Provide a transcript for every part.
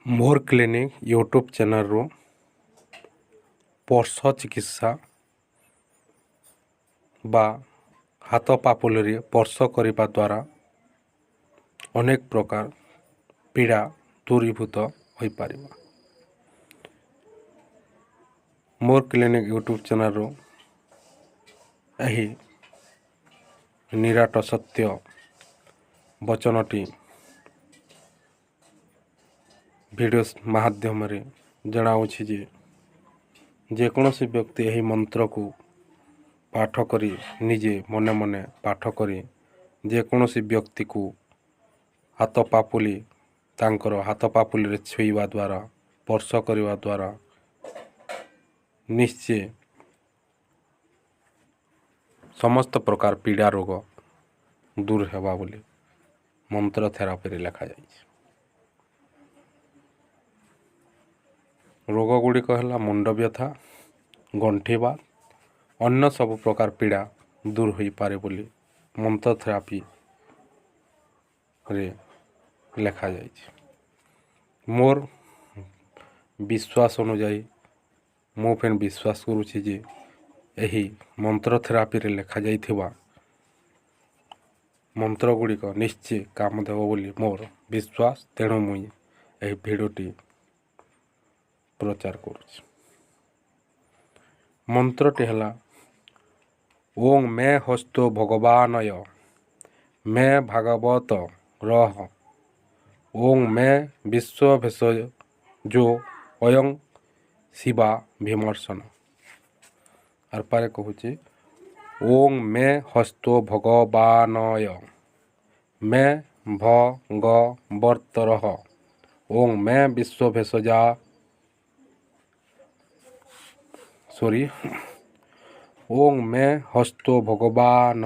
ମୋର clinic YouTube ଚ୍ୟାନେଲ୍ରୁ ସ୍ପର୍ଶ ଚିକିତ୍ସା ବା ହାତ ପାପୁଲିରେ ସ୍ପର୍ଶ କରିବା ଦ୍ୱାରା ଅନେକ ପ୍ରକାର ପୀଡ଼ା ଦୂରୀଭୂତ ହୋଇପାରିବ। ମୋର କ୍ଲିନିକ୍ ୟୁଟ୍ୟୁବ୍ ଚ୍ୟାନେଲ୍ରୁ ଏହି ନିରାଟ ସତ୍ୟ ବଚନଟି ଭିଡ଼ିଓ ମାଧ୍ୟମରେ ଜଣାଉଛି ଯେ ଯେକୌଣସି ବ୍ୟକ୍ତି ଏହି ମନ୍ତ୍ରକୁ ପାଠ କରି, ନିଜେ ମନେ ମନେ ପାଠ କରି, ଯେକୌଣସି ବ୍ୟକ୍ତିକୁ ହାତ ପାପୁଲି, ତାଙ୍କର ହାତ ପାପୁଲିରେ ଛୁଇଁବା ଦ୍ୱାରା, ସ୍ପର୍ଶ କରିବା ଦ୍ୱାରା ନିଶ୍ଚୟ ସମସ୍ତ ପ୍ରକାର ପୀଡ଼ା ରୋଗ ଦୂର ହେବା ବୋଲି ମନ୍ତ୍ର ଥେରାପିରେ ଲେଖାଯାଇଛି। ରୋଗ ଗୁଡ଼ିକ ହେଲା ମୁଣ୍ଡ ବ୍ୟଥା, ଗଣ୍ଠିବାତ, ଅନ୍ୟ ସବୁ ପ୍ରକାର ପୀଡ଼ା ଦୂର ହୋଇପାରେ ବୋଲି ମନ୍ତ୍ର ଥେରାପିରେ ଲେଖାଯାଇଛି। ମୋର ବିଶ୍ୱାସ ଅନୁଯାୟୀ ମୁଁ ଫେର୍ ବିଶ୍ୱାସ କରୁଛି ଯେ ଏହି ମନ୍ତ୍ର ଥେରାପିରେ ଲେଖାଯାଇଥିବା ମନ୍ତ୍ର ଗୁଡ଼ିକ ନିଶ୍ଚୟ କାମ ଦେବ ବୋଲି ମୋର ବିଶ୍ୱାସ। ତେଣୁ ମୁଇଁ ଏହି ଭିଡ଼ିଓଟି ପ୍ରଚାର କରୁଛି। ମନ୍ତ୍ରଟି ହେଲା ଓଁ ମେ ହସ୍ତୋ ଭଗବାନୟ ମେ ଭାଗବତ ରହ ଓଁ ମେ ବିଶ୍ୱ ଭେଷଜୋ ଅୟଂ ଶିବା ଭୀମର୍ଶନ। ଆର୍ ପାରେ କହୁଛି, ଓଁ ମେ ହସ୍ତୋ ଭଗବାନୟ ମେ ଭଗବର୍ତ୍ତରହ ଓଁ ମେ ବିଶ୍ୱ ଭେଷଜା ସରି ଓଁ ମେ ହସ୍ତୋ ଭଗବାନୟ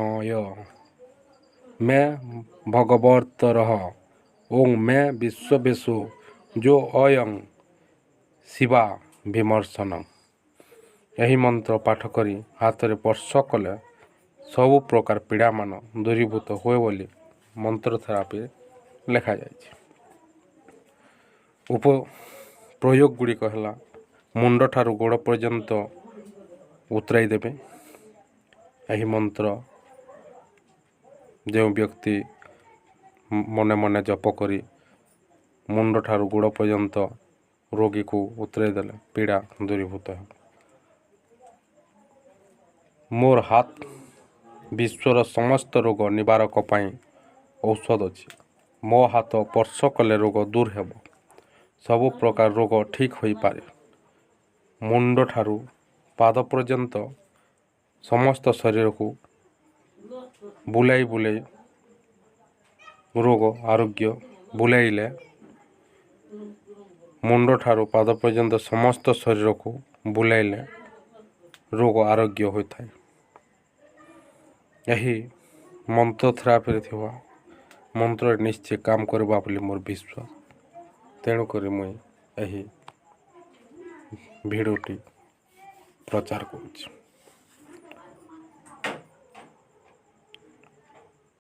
ମେ ଭଗବର୍ତ୍ତରହ ଓଁ ମେ ବିଶ୍ୱ ଯୋ ଅୟଂ ଶିବା ଭୀମର୍ଶନ। ଏହି ମନ୍ତ୍ର ପାଠ କରି ହାତରେ ସ୍ପର୍ଶ କଲେ ସବୁ ପ୍ରକାର ପୀଡ଼ାମାନ ଦୂରୀଭୂତ ହୁଏ ବୋଲି ମନ୍ତ୍ର ଥେରାପିରେ ଲେଖାଯାଇଛି। ଉପ ପ୍ରୟୋଗ ଗୁଡ଼ିକ ହେଲା ମୁଣ୍ଡଠାରୁ ଗୋଡ଼ ପର୍ଯ୍ୟନ୍ତ ଉତରାଇ ଦେବେ ଏହି ମନ୍ତ୍ର। ଯେଉଁ ବ୍ୟକ୍ତି ମନେ ମନେ ଜପ କରି ମୁଣ୍ଡଠାରୁ ଗୋଡ଼ ପର୍ଯ୍ୟନ୍ତ ରୋଗୀକୁ ଉତରାଇ ଦେଲେ ପୀଡ଼ା ଦୂରୀଭୂତ ହେବ। ମୋର ହାତ ବିଶ୍ୱର ସମସ୍ତ ରୋଗ ନିବାରକ ପାଇଁ ଔଷଧ ଅଛି। ମୋ ହାତ ସ୍ପର୍ଶ କଲେ ରୋଗ ଦୂର ହେବ, ସବୁ ପ୍ରକାର ରୋଗ ଠିକ୍ ହୋଇପାରେ। ମୁଣ୍ଡଠାରୁ ପାଦ ପର୍ଯ୍ୟନ୍ତ ସମସ୍ତ ଶରୀରକୁ ବୁଲାଇ ବୁଲାଇ ରୋଗ ଆରୋଗ୍ୟ ବୁଲାଇଲେ, ମୁଣ୍ଡଠାରୁ ପାଦ ପର୍ଯ୍ୟନ୍ତ ସମସ୍ତ ଶରୀରକୁ ବୁଲାଇଲେ ରୋଗ ଆରୋଗ୍ୟ ହୋଇଥାଏ। ଏହି ମନ୍ତ୍ର ଥେରାପିରେ ଥିବା ମନ୍ତ୍ରରେ ନିଶ୍ଚୟ କାମ କରିବା ବୋଲି ମୋର ବିଶ୍ୱାସ। ତେଣୁକରି ମୁଇଁ ଏହି ଭିଡ଼ିଓଟି ପ୍ରଚାର କରୁଛି।